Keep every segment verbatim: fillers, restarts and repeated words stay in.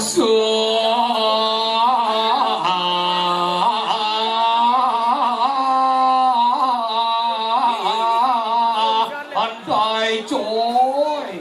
Santai, coy.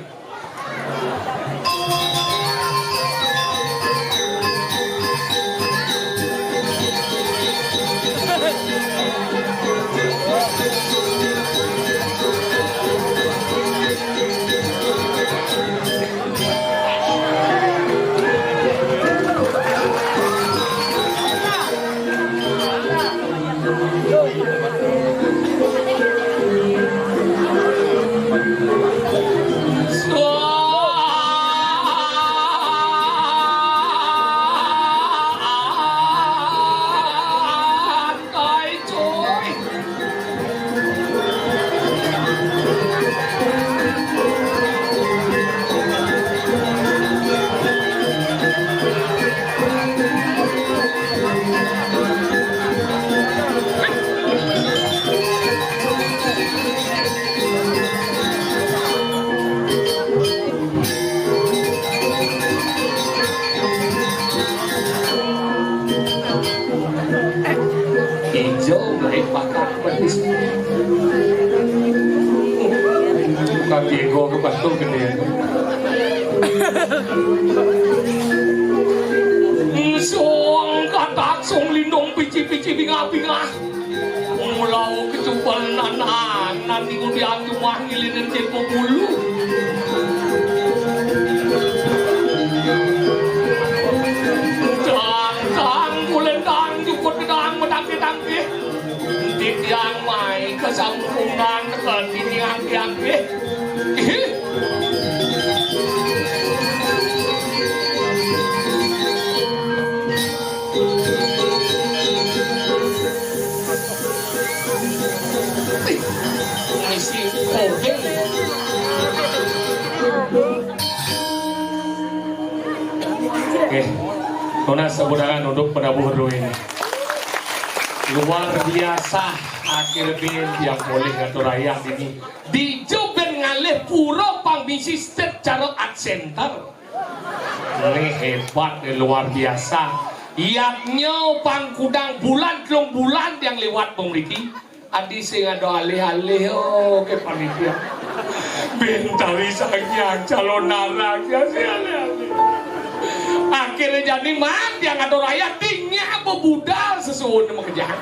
Ijo, baik pakat, petis. Bukan Diego ke batu gede. Suang katak, suang lindung, pici-pici, bingah-bingah. Mulau kecubel nanan, nanti kudian cuma ngilinin cit bulu. Dang, dang, kulendang, jukut gedang, medangke-dangke. Titiang mai kesampungan, ketiniang tiang, eh. Ih. Misi kopi. Oke, nunas tepuk tangan untuk penabuh dulu ini. Luar biasa, akhirnya yang boleh ngatur ayam ini. Di Joben ngalih pura pang misi secara art center. Ini hebat, ini luar biasa. Yadnya pang kudang bulan, telung bulan yang lewat pemriki. Adi sing ada alih-alih, oh, ke panitia. Bintari sangyang calon narang, ya, si alih-alih. Akhirnya jadi mat yang ada raya, tingnya apa budal sesuun sama kejang.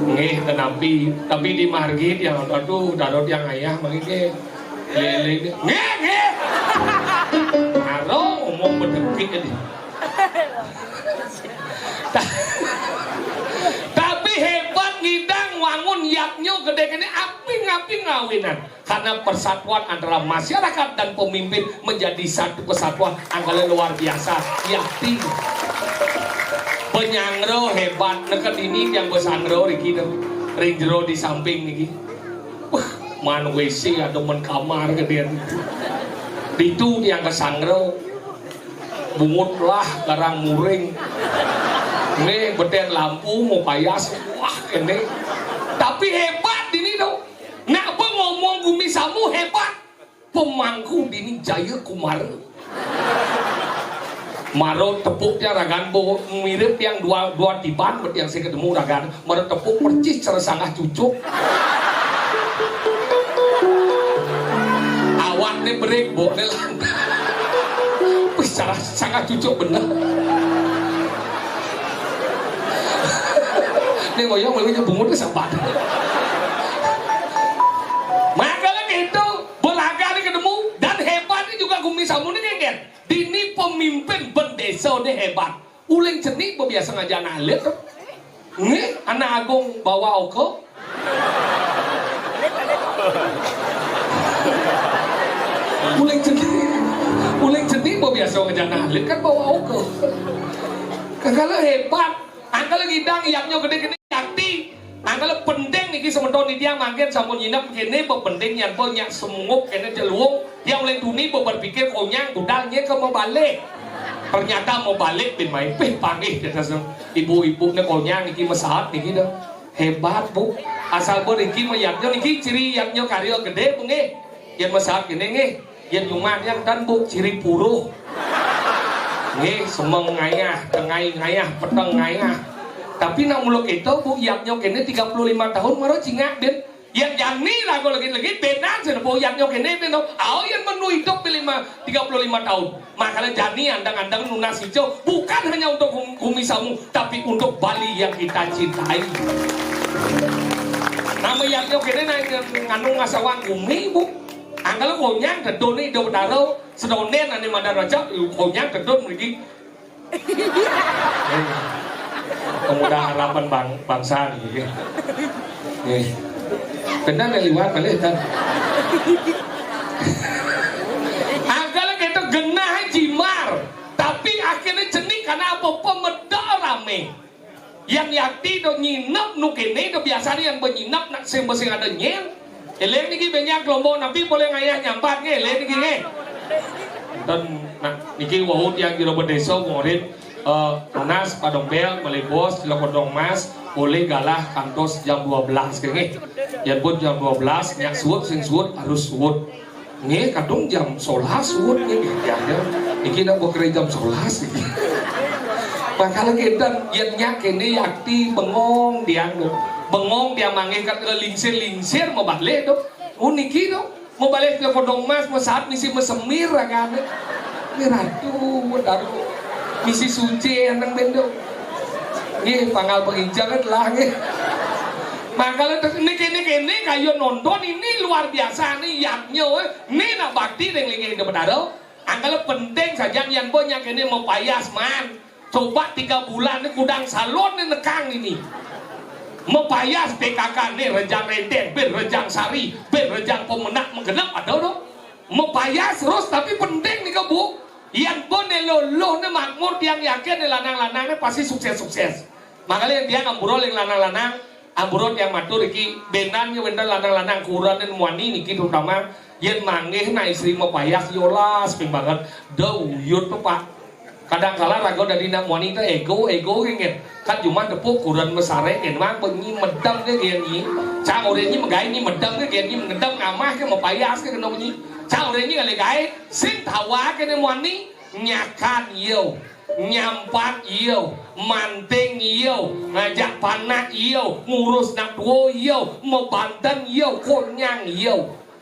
Nggih, tenapi, tapi di margi yang, aduh, darot yang ayah, mangke. Lele, nggih, nggih. Karo ngomong bedekik ini. Ta-, tapi hebat ngidang wangun yadnya gede kene, aping-aping ngawinan. Karena persatuan antara masyarakat dan pemimpin menjadi satu kesatuan angkala luar biasa. Yakti. Penyangro hebat. Neket ini yang bersangro riki tuh. Ring jero di samping niki. Wah, man W C ada men kamar gedéan. Ditu yang kesangro. Bungut lah, garang muring. Nih, beten lampu, mau payas, wah, ini. Tapi hebat ini dong. Nak apa ngomong gumi samu hebat. Pemangku dini Jaya Kumara. Maro tepuk tiang ragan bo mirip tiang dua, dua tiban bet tiang sing ketemu ragan. Maro tepuk percis cara sanggah cucuk. Awak ni berik, bo ni lang. Wih, cara sanggah cucuk bener. Ni ngoyong, ngoyong bungut ni sabat. Maka lagi itu, belaga ni ketemu, dan hebat ni juga gumi samu ni, kan? Dini pemimpin bendesa ni hebat. Uling cenik bebiasa ngajar anak alit tu. Nggih, anak agung bawa oka. Uling cenik, uling cenik bebiasa ngajar anak alit kan bawa oka. Kagala hebat. Angkala ngidang yadnya gedé-gedé yakti. Angkala penting niki semeton ni tiang mangkin sampun nyinep kéné, bepenting yan po nyak semungup kéné jeluung. Tiang uling tuni berpikir konyang budal nyé ke mabalik. Ternyata mabalik bin main pih panggih kita sem-, ibu-ibu né konyang niki mesaat niki dah. Hebat, Bu. Asal bo niki mayadnya niki ciri yadnya karya gedé, Bu, nggih. Yén mesaat kéné nggih. Yén nyumah yang dan, Bu, ciri puruh. Nggih, semeng ngayah, tengai ngayah, peteng ngayah. Tapi nak mula kéto, Bu, yadnya kéné tiga puluh lima tahun mara cingak, bin. Yén jani lagu legit-legit, béda sih, Bu, yadnya kéné, bin, to. Au, yén menu hidup lima, tiga puluh lima tahun. Makanya jani andang-andang nunas ijo, bukan hanya untuk gum-, gumi samu, tapi untuk Bali yang kita cintai. Nama yadnya kéné, nah, nganu ngasawang gumi, Bu. Angkal konyang tedun nih, do betaro, sedondén ané mandar raja, konyang tedun mriki. Eh, pemuda harapan bang-, bangsa nih. Eh, benar nih liwat balik kan. Angkal kita genah jimar, tapi akhirnya jenih karena apa? Pemeda ramé. Yang yakti do nyinep nu kéné do biasané yang benyinep nak sing besing ada nyén. Éling niki banyak kelompok napi boleh ngayah nyampat nggih, éling niki nggih. Dan nak niki wau tiang jero bedésa murid, eh, tunas padompel, beli bos, sila kodong mas, boleh galah kantos jam dua belas nggih. Yan pun jam dua belas, nyak suut, sing suut, harus suut. Nggih, kadung jam solas suut nggih, ya, ya. Niki nak bekerja jam solas niki. Makala kédan, yén nyak kéné yakti bengong tiang to. Bengong tiang manggih kat lingsir-lingsir mabalih to. Oh, niki to. Mabalih ke kodong mas, masaat misi masemir ragané. Nggih, ratu, daru. Misi suci anang bendo. Nggih, panggal penginjak lah nggih. Makala terus niki, niki, niki, kayu nonton ini luar biasa nih, yaknya, eh. Né nak bakti ring linggih Ida Betara, angkala penting saja yan bo nyak kéné mapayas, man. Coba tiga bulan né kudang salon né nekang ini. Mapayas P K K né rejang Renteng, bin rejang Sari, bin rejang Pemenak magenep ada to. Mapayas terus tapi penting nika, Bu. Yan bo né luluh né makmur tiang yakin né lanang-lanang né pasti sukses-sukses. Makanya tiang ampura ring lanang-lanang, ampura tiang matur iki, bénan ya wénten lanang-lanang kurenan muani niki terutama, yén manggih nak istri mapayas yolas ping banget. Da uyut to, Pak. Kadang kala raga dadi nak muani to ego, ego nggih. Kan cuma tepuk kuren masaré nggih, mang benyi medem ké nggih nyi. Cang oré nyi magaé nyi medem ké nggih nyi, medem ngamah ké mapayas ké kena benyi. Cang oré nyi ngalih gaé, sing tawa ké né muani, nyakan yo. Nyampat iya, manting iya, ngajak panak iya, ngurus nak tua iya, mabanten iya, konyang iya.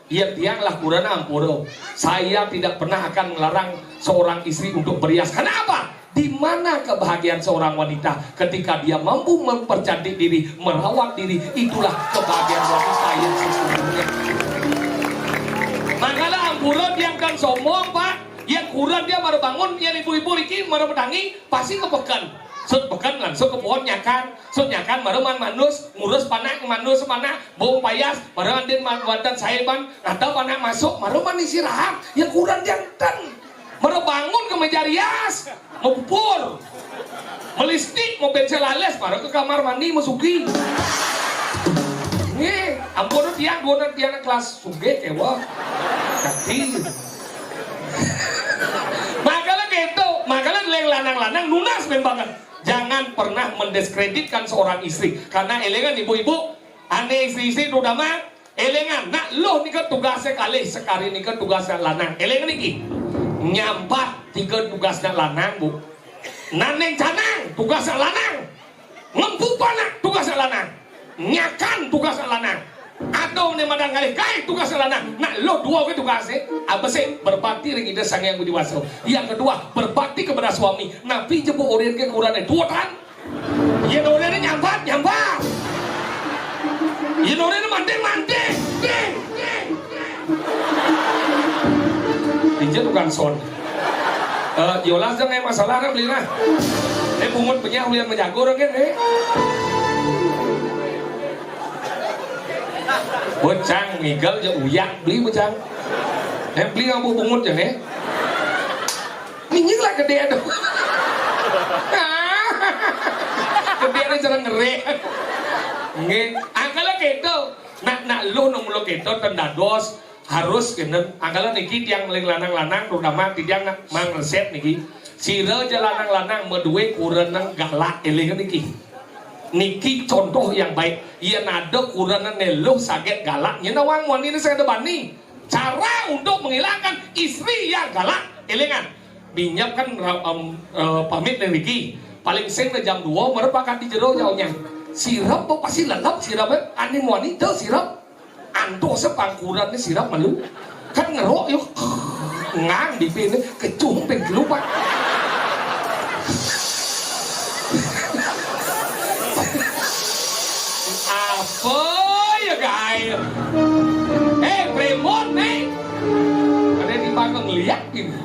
Yén tiang lah kurenan ampura. Saya tidak pernah akan melarang seorang istri untuk berhias. Kenapa? Di mana kebahagiaan seorang wanita ketika dia mampu mempercantik diri, merawat diri, itulah kebahagiaan wanita yang sesungguhnya. Makanya ampura tiang kan sombong, Pak. Yén kuren tiang mara bangun, yén ibu-ibu niki mara matangi, pasti ka peken. Sut peken langsung ka pohon nyakan, sut nyakan mara maan manus, ngurus panak, manus panak, bong payas, mara andin ma-, wénten saéban, ada panak masuk, mara maan istirahat, yén kuren tiang ten. Mara bangun ka méja rias, mabubur. Malistik, mabénsel alis, mara ka kamar mandi, masuki. Nggih, ampun tiang, dua tiang kelas sugih kéweh. Tapi Makanya gitu, makanya ring lanang-lanang nunas ping banget. Jangan pernah mendiskreditkan seorang istri. Karena élingan ibu-ibu, ané istri-istri terutama, élingan, nak luh nika tugasé kalih, sakadi nika tugasé lanang. Élingan niki. Nyampat tiga tugasé lanang, Bu. Naning canang tugasé lanang. Ngempu panak tugasé lanang. Nyakan tugasé lanang. Aduh, né madang ngalih gaé tugasé lanang. Nak luh dua ké tugasé, abesik berbakti ring Ida Sang Hyang Widhi Wasa. Yang kedua, berbakti kepada suami. Napi jebuk orén ké kurenan dua tan. Yén orén nyambat, nyambat. Yén orén manting, manting. Ding, ding, ding. Dija tukang son. Eh, yolas dong, eh, masalah kan beli lah. Eh, bungut penyah ulian menjago dong kan, eh. Bocang ngigel ja uyak beli bocang. Eh, beli nganggo bungut ja, eh. Minyak lah gedé aduh. Gedé ada cara ngeré. Nggih, angkala kéto. Nak, nak luh nang mula kéto ten dados. Harus kénten, angkala niki tiang ring lanang-lanang, terutama tiang nak mang resep niki. Sira ja lanang-lanang madué kurenan galak éling niki. Niki contoh yang baik. Yén ada kurenan né luh saget galak, nyén nawang muani né sing ada bani. Cara untuk Menghilangkan istri yang galak. Élingan. Minyab kan ra-, em, eh, pamit ning mriki. Paling sing jam dua mara bakat di jero jauhnya. Sirep kok pasti lelep sirep, eh. Ané muani to sirep. Antuk sepangkuran ni sirep malu. Kan ngerok yuk. Ngang di pene kecum ping telu, Pak. Apa ya, guys? Eh, Premon nih. Ada di panggung lihat ini.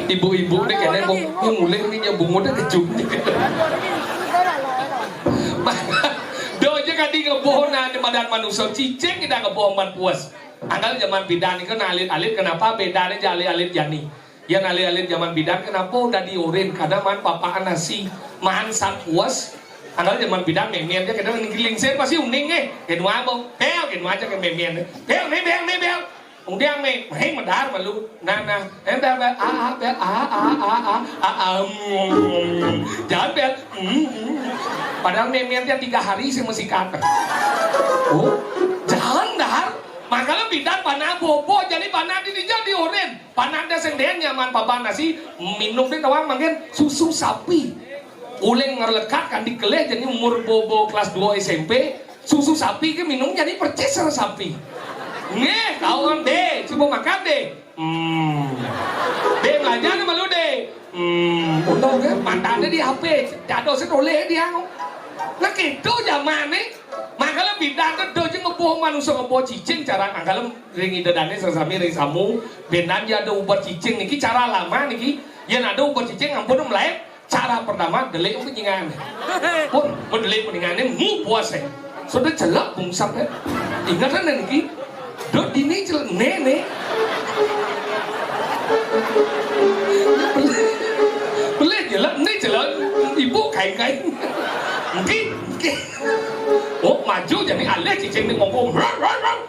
Ibu-ibu nih kayaknya mau mulai nih nyambung udah kejung nih. Do aja kadi ngeboh nah di madan manusia cicing kita ngeboh man puas. Anggal zaman bidan nika nah alit-alit kenapa bedane ja alit-alit jani. Yan alit-alit zaman bidan kenapa udah diorin karena man papaan nasi man sat puas. Anggal zaman bidan memian dia kadang ngiling saya pasti uning eh. Kenapa? Bel, kenapa aja ke memian. Bel, nih bel, nih bel. Kemudian me, hei medar malu. Nah, nah, eh bel bel ah ah bel ah ah ah ah ah ah mm, jangan bel. Mm, mm. Padahal memian dia tiga hari sih mesti kata. Oh, jangan dahar. Makanya bidan panah bobo jadi panah di dia diorin. Panah dia sing dia nyaman papa nasi minum dia tawang makan susu sapi. Uling ngerlekat kan dikelih jadi umur bobo kelas dua S M P. Susu sapi ke minum jadi percis sama sapi. Nih, kawan deh, coba makan deh. Hmm. Dek belajar nama lu dek. Hmm, untung ke matanya di H P. Jatuh sih toleh dia. Nah gitu zaman nih. Makanya bidan tuh do jeung ngebuh manusia ngebuh cicing cara angkalem ring ida dane sesami ring samu. Benan dia ada ubat cicing niki cara lama niki. Yang ada ubat cicing ampun melek. Cara pertama delik peningan. Pun mau delik peningan ini mu puas eh. Sudah celak bungsap eh. Ingat kan niki? Dot ini celak nene. Beli celak ini celak ibu kain-kain. Mungkin, mungkin. Oh maju jadi alih cicing ni ngomong.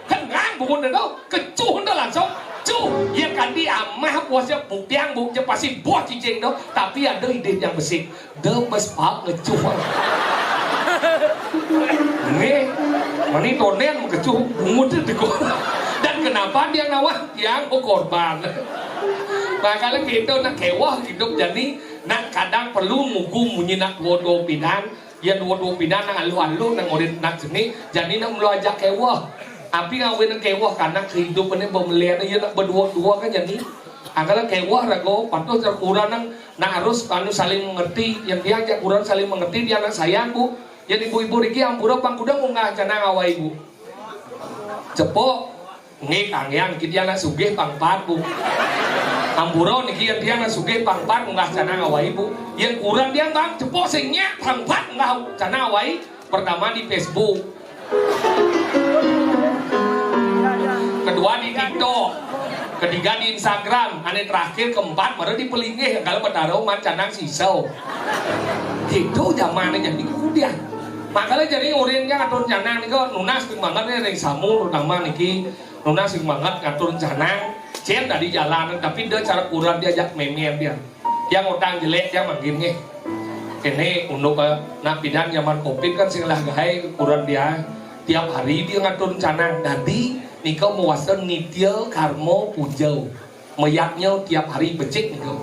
Kengang bungun dah. Kecuh dah langsung. Cuh, ya kan di amah puasnya buktiang bukti pasti buah cicing dah. Tapi ada ide yang besi. Demes pak ngecuh. Nih, mani tonen ngecuh bungut itu. Dan kenapa dia nawah yang korban? Makanya kita nak kewah hidup jadi nak kadang perlu mugu munyi nak dua-dua pidan, ya dua-dua pidan nak alu-alu nak ngurit nak seni, jadi nak melu ajak kewah. Tapi ngawin kewah karena kehidupan ini pemelian ya nak berdua-dua kan jadi. Angkala kewah rago, patuh terkurang nang Nah harus anu saling mengerti, yang dia ajak kurang saling mengerti dia anak sayang bu. Yang ibu-ibu riki ampura pang kuda munggah canang awai bu. Cepok, nggih kangian niki dia anak sugih pang pat bu. Ampura niki yang dia anak sugih pang pat munggah canang awai bu. Yang kurang dia bang cepok sing nyak pang pat munggah canang awai. Pertama di Facebook, kedua di TikTok, ketiga di Instagram, ane terakhir keempat baru di pelinggih kalau betaro mat canang sisau. Gitu zaman jadi kudian. Makanya jadi orang yang atur canang nih kok nunas tuh banget nih ring samu terutama niki nunas tuh banget ngatur canang. Cien dari jalan tapi dia cara kurang diajak memer dia. Yang utang jelek dia manggil nih. Ini untuk eh, nak pidan zaman covid kan sing lah gahai kurang dia tiap hari dia ngatur canang. Dadi nika mewasa nitya karma puja. Meyaknya tiap hari becik nika.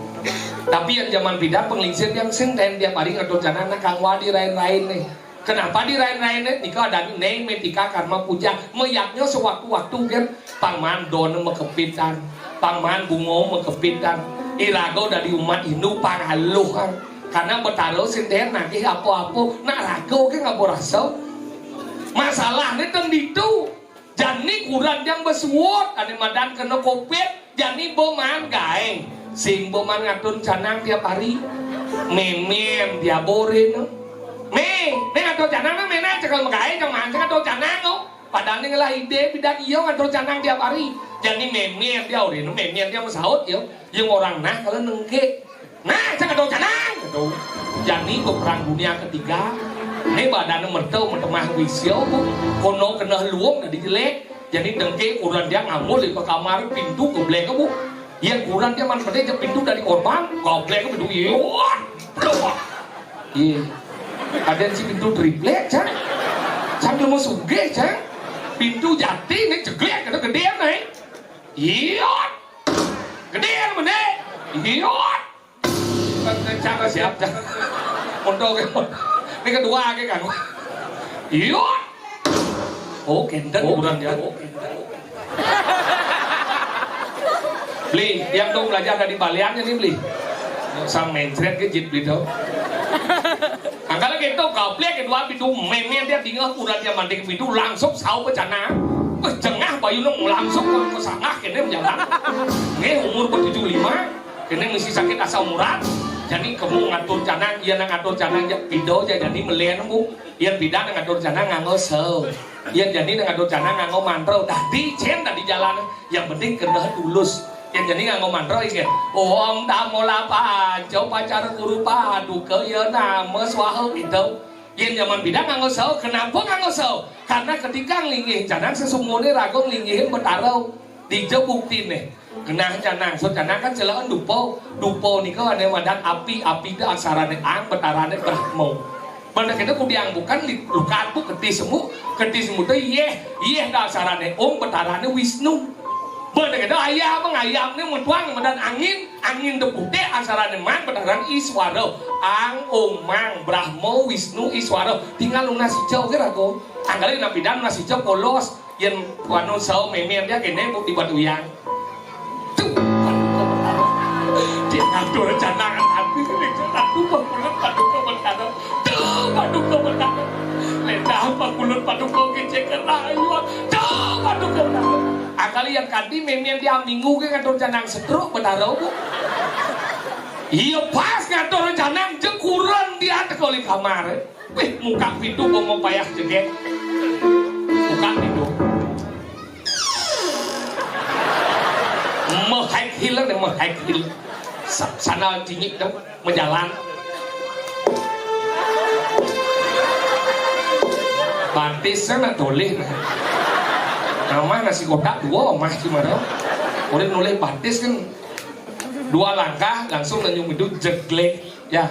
Tapi yang zaman pidan penglingsir yang sing ten tiap hari ngatur canang nak kang wadi lain-lain nih. Kenapa di lain-lain nih? Nika ada neng metika karma puja. Meyaknya sewaktu-waktu kan Pangman don mekepitan, pangman bungo mekepitan. Iraga dari umat Hindu pangaluh. Karena Betara sing den nagih apa-apa, nak raga ke ngapa rasa. Masalahnya teng ditu. Jani kuran yang besuot, ane madan kena covid, jani beman gaeng. Sing beman ngatun canang tiap hari. Memen dia borin. Me, me ngatun canang, me menan cekel megaeng, jangan mancing ngatun canang, oh. Padahal nih ngelah ide bidan iya ngatur canang tiap hari. Jadi memer dia udah memer dia mesaut ya. Yang orang nah kalau nengke. Nah, saya ngatur canang gitu. Jadi ke perang dunia ketiga. Ini badan mertau metemah wisio bu. Kono kena luang tadi jelek. Jadi dengke kurang dia ngamul di kamar pintu ke belakang bu. Yang kurang dia man pintu dari korban. Goblek ke pintu. Iya. Iya. Ada si pintu triplek, cang. Sambil mau sugih, cang. Pintu jati né jeglék, kéto gedéan né. Iyot. Gedéan mené. Iyot. Cara siap, cara. Untuk ini kedua aja kan. Iyot. Oh, kénten ukuran dia. Oh, kénten. Beli, yang dong belajar dari baliannya nih, beli. Sang mencret ke jit beli tuh. Angkala kéto, gablek kedua pintu, mémén dia tinggal ukuran dia mandék pintu, langsung saut ke canang. Wah, jengah bayu nong langsung ke sangah kéné jalan. Nggih, umur bertujuh lima, kéné misi sakit asam urat. Jani kamu ngatur canang, iya nang ngatur canang, ya pido ja jani melen, Bu. Yén pidan ngatur canang nganggo seu. Yén jani ngatur canang nganggo mantra. Dadi cén dadi jalan. Yang penting kerja tulus. Yén jani nganggo mantra inggih. Om Damola Panca Pacar Guru Paduka ya nama swaha gitu. Yén zaman pidan nganggo seu, kenapa nganggo seu? Karena ketika nglinggih canang sesungguhnya raga nglinggih Betara. Dija buktiné. Genah canang, so canang kan celakan dupa. Dupa nika ané madan api, api té aksarané Ang, Betarané Brahma. Banda kita kudiang bukan di lukat bu keti semu, keti semu té yéh, yéh té aksarané Om, Betarané Wisnu. Banda kita ayam, ayamné metuang madan angin, angin té putih aksarané Mang, Betarané Iswara. Ang, Om, Mang, Brahma, Wisnu, Iswara. Tinggal lunas hijau kira ko. Anggalé napidan lunas hijau polos. Yén wanu saha mémén dia kéné Bu di Batuyang. Tuh, Paduka Betara. Dia ngatur canangan ati kéné, aduh, bangunan Paduka Betara. Tuh, Paduka Betara. Lédah bangunan Paduka kecé kerayuan. Tuh, Paduka Betara. Anggalé yang kanti mémén dia minggu ké ngatur canang setruk Betara, Bu. Iya pas ngatur canang jekuran dia teka di kamar. Wih, muka pintu kok mau payah jegek. Muka pintu. Mehek hilang deh, mehek hilang. Sa- Sana cinyik dong, menjalan. Batis sana tolih. Nama nasi kotak dua mah cuma dong. Udah nulis batis kan dua langkah langsung nanyung itu jeglek ya.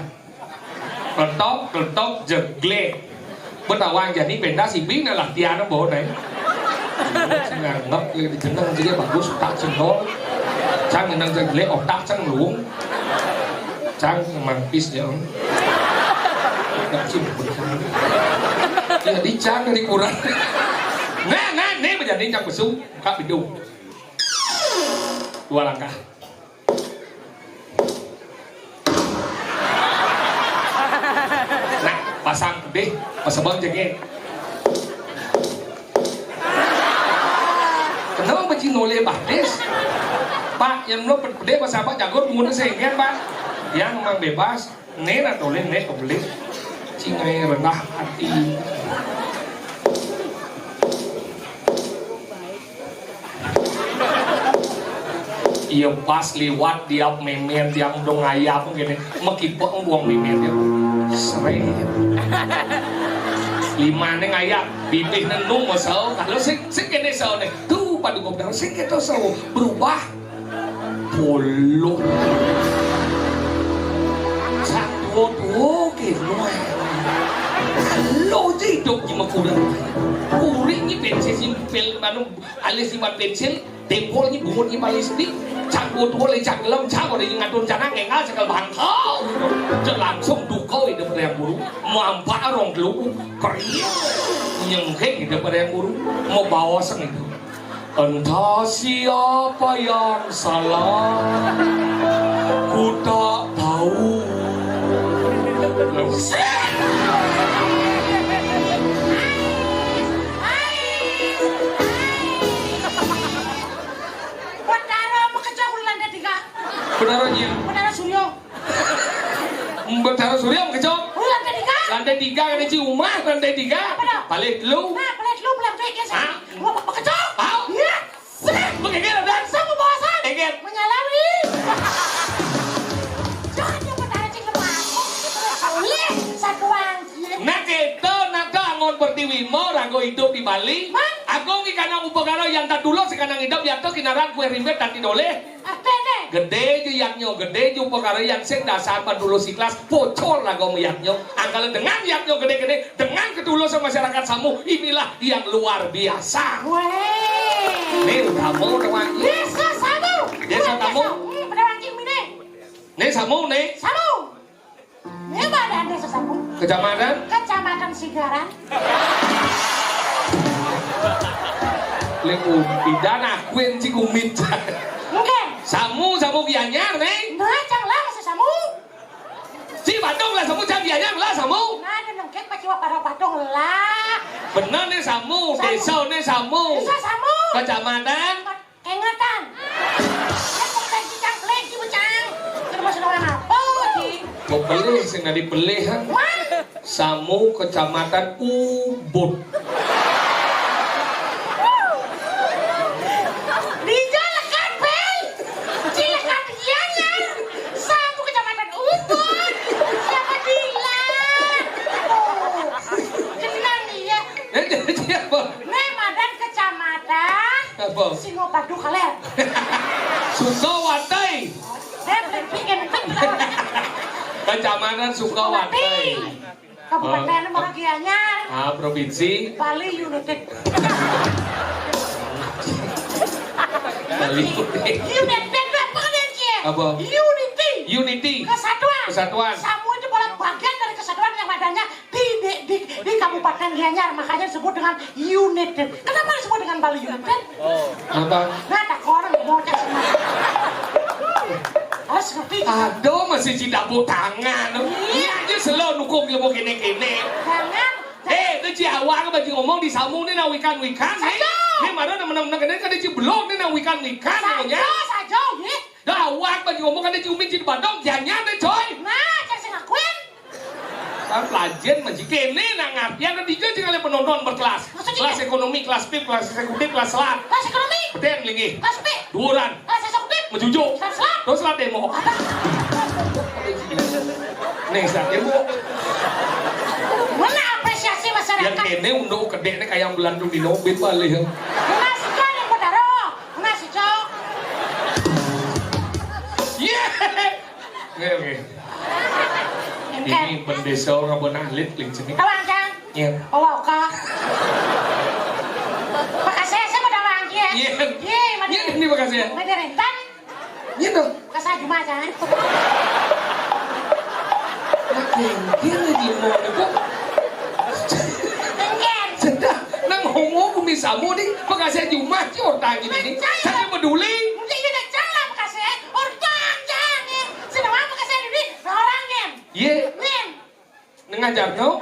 Kletok, kletok, jeglek. Betawang jani pentas ibi na latihan bawa naik. Nganggap ya dijeneng juga bagus, otak cendol. Cang ngenang jeglek, otak cang luung. Cang mampis ya. Otak sih bener. Ya dicang dari kurang. Nah, nah, nih menjadi cang besuk, kak bidung. Dua langkah. Nah, pasang deh, pasang bang jengge. Kenapa beci noleh batis? Pak, yang lo pede pasang apa jago bunyi senggen, Pak. Yang memang bebas, nena toleh nek kebeli. Cingai rendah hati. Iya pas liwat dia mémén dia udah ngayap gini, mekipek buang mémén dia. Sering. Limane ngayap, bibih nenung masau. Kalau sing sing kene sau nih, tuh Paduka Betara sing kita sau berubah. Puluh. Satu tuh kene. Lo hidup di mekuda. Kuring ini pensil simpel manu alis iman pensil. Tempol ni bungut ni malis ni. Canggo tuwa le canggelem canggo de ngatur janang engal cekel bangkau. Cek langsung duka ide pada yang guru. Mampak rong telu. Kriuk. Nyengkeng ide pada yang guru. Mau bawa seng itu. Entah siapa yang salah. Ku tak tahu. Betara makejang lantai tiga. Betara nyi. Betara Suryo. Betara Suryo makejang. Oh, lantai tiga. Lantai tiga kan ci umah lantai tiga. Apa dah? Paling telu. Nah, paling telu, paling tiga. Hah? Wah, makejang. Hah? Iya. Sih. Menggeger dan sama bawasan. Geger. Menyalawi. Jangan yang betara cing lemah. Boleh satuan. Nah, kita nak anggon pertiwi mo rago hidup di Bali. Mang. Agung ikanang upagara yang tak dulu sekanang hidup ya tuh kinaran kue rimbet dan tidoleh. Artene. Gedé ja yadnya, gedé ja pekara yang sing dasar ban tulus ikhlas, pocol lagu yadnya. Angkala dengan yadnya gedé-gedé, dengan ketulusan masyarakat Samu, inilah yang luar biasa. Wéh. Né utama Désa Samu. Désa Samu. Hmm, Désa Samu né. Né Samu né. Samu. Né badan Désa Samu. Kecamatan? Kecamatan Sigaran. Lek upidan akuin cik umit. Nggih. Samu, Samu Gianyar, né? Nah, cang lah masih Samu. Ci Badung lah Samu, cang Gianyar lah Samu. Nah, ada nengkek paciwa pada Badung lah. Bener né Samu, Samu. Désa né Samu. Désa Samu. Kecamatan? Kengetan. Ya, kok tadi cang pelih, Ci, bocang. Terus orang apa, Ci? Kok pelih, sing tadi pelih, ha? Wah. Samu Kecamatan Ubud. Dija lekat, Bel. Ci lekat iya, ya. Samu Kecamatan Ubud. Siapa bilang? Oh, tenang, iya. Eh, jadi apa? Né madan Kecamatan Apa? Singapadu kaler. Sukawati. Né, beli bikin. Kecamatan Sukawati. Kabupaten Oh. Gianyar. Ah, provinsi. Bali United. Bali United. United apa kan ya, Ci? Apa? Unity. Unity. Kesatuan. Kesatuan. Samu itu adalah bagian dari kesatuan yang adanya di, di, di, di Kabupaten Gianyar, makanya disebut dengan United. Kenapa disebut dengan Bali United? Apa? Nah, tak orang bocah semua. Harus ngerti. Aduh, masih ci tepuk tangan. Iya. Iya aja selo nukung ilmu kene-kene. Jangan. Eh, itu ci awak bagi ngomong di Samu né nang wikan-wikan, né. Saja. Né mara nang menang-menang kene kan ci belum né nang wikan-wikan, Saja, namanya. Saja, nggih. Dah awak bagi ngomong kan ci umit ci Badung, Gianyar né, coy. Nah, cek sing ngakuin. Kan pelajen masih kene nang ngartian kan tiga sing ada penonton berkelas. Maksudnya? Kelas ekonomi, kelas pip, kelas eksekutif, kelas selat. Kelas ekonomi. Peden linggih. Kelas pip. Duuran. Kelas eksekutif. Mejujuk. Kelas selat. Terus selat demo. Apa? Nih, selat demo. Mana apresiasi masyarakat? Yang kene unduk kedek né kayak bulan tuh di nobit balik. Mas kan yang berdarah. Mas Cok. Iya. Oke, oke. Engke. Ini bendesa orang Bonalit, ling sini. Tawang, Cang. Iya. Oh, oka. Makasih, saya mau tawang, ya. Iya. Iya, iya, Iya, ini makasih ya. Mati rentan. Iya, dong. Kasih cuma, Cang. Oke, dia lagi mau apa? Engke. Sudah, nang ngomong bumi Samu nih, makasih cuma, ci orang gini nih. Percaya. Saya peduli. Mungkin dia jalan, makasih. Orang, Cang, nih. Sing apa kasih ini? Orang, nih. Iya. Nih. Nang ngajar no?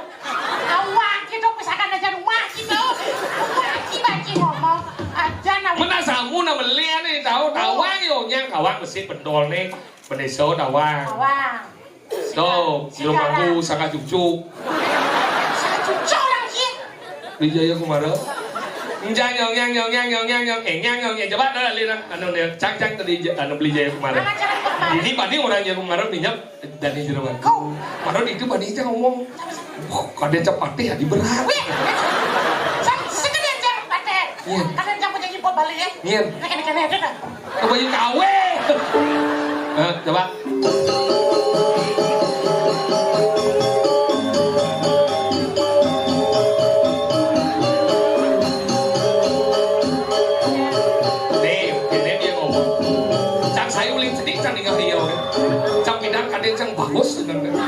Awak gitu, misalkan aja rumah gitu. Rumah ci baci ngomong. Aja nah. Mena Samu na melian né, tahu, tawang yo, nyang kawang besi bendol né. Bendesa tawang. Tawang. Tuh, Sing-, belum aku saka cucu. Saka cucu orang ci. Beli Jaya Kumara. Nyang, nyong, nyang, nyong, nyang, nyong, nyang, nyong, eh, nyang, nyong, nyang. Coba dah, lihat, anu, nih, cang, cang tadi, anu, beli Jaya Kumara. Mana cara Kumara? Ini banding orang Jaya Kumara minyak. Dani Jerawan. Kau. Padahal itu Bani itu ngomong, "Wah, kadén cang patih, adi berat." Wih, sing, sing kadén cang patih. Iya. Kadén cang punya impor Bali, ya. Iya. Nah, kene-kene aja dah. Coba yuk kawe. Eh, coba. Nih, ini dia ngomong. Cang sayuling sedih, cang dengar dia, oke. Cang pindah kadén cang bagus, bener, bener.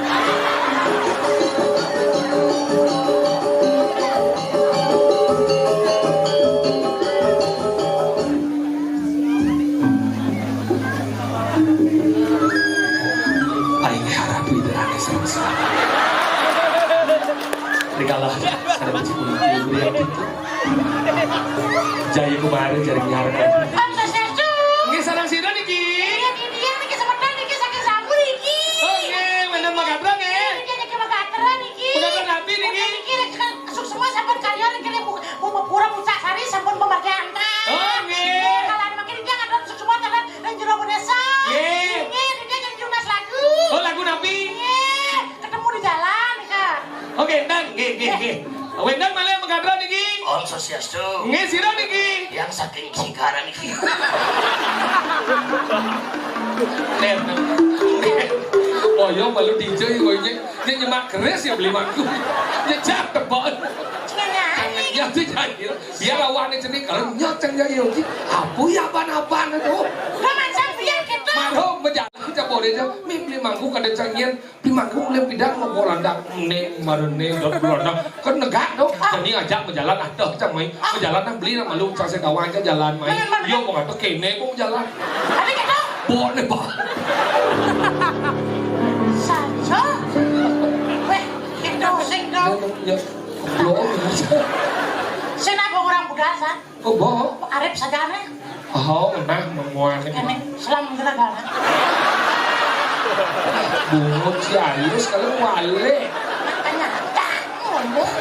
Aing harap itu aneh sama sekali. Dikalah, ada biji kulit, dia beri yang pintu. Jaya Kumara, jaring nyaran. Om Swastiastu. Nggih, sareng sira niki? Iya, niki dia niki semeton niki saking Samu niki. Oh, nggih, wénten Makadra nggih. Niki niki Makadra niki. Makadra napi niki? Niki, niki suksma sampun kalih niki Bu, Bu, Bu Pura Puncak Sari sampun pamargi antar. Oh, nggih. Nggih, kalau makin dia ngadon suksma kalian ning jero desa. Nggih. Nggih, dia jadi tunas lagu. Oh, lagu napi? Nggih, ketemu di jalan nika. Oke, nggih, nggih, nggih. Wénten malih Makadra niki. Om Swastiastu. Nggih, sira niki. Yang saking Sigara niki. Nen. Nen. Boyong balu D J kowe nyek. Nyek nyemak keris ya beli mangku. Nyek jak tebon. Ya sih jadi. Biar awakne cenik kalau nyek ceng ya yo. Apa ya apa-apa itu. Roman sampeyan gitu. Maro menjalan cak boleh aja. Mi beli mangku kada cengin. Beli mangku beli pidang mau Belanda. Nek marene dot Belanda. Kan negak dong. Jadi ngajak menjalan ada cang mai. Menjalan nang beli nang malu cang sing kawan cang jalan mai. Yo mau kata kene kok jalan. Tapi gitu. Boleh, Pak. Saja. Weh, itu sing dong. Ya, lo. Sing apa orang budal, San? Oh, bo. Arep sajane. Oh, nah, memuan. Kene, selam kena kala. Bungut si halus kalau wale. Makanya, tak, ngomong.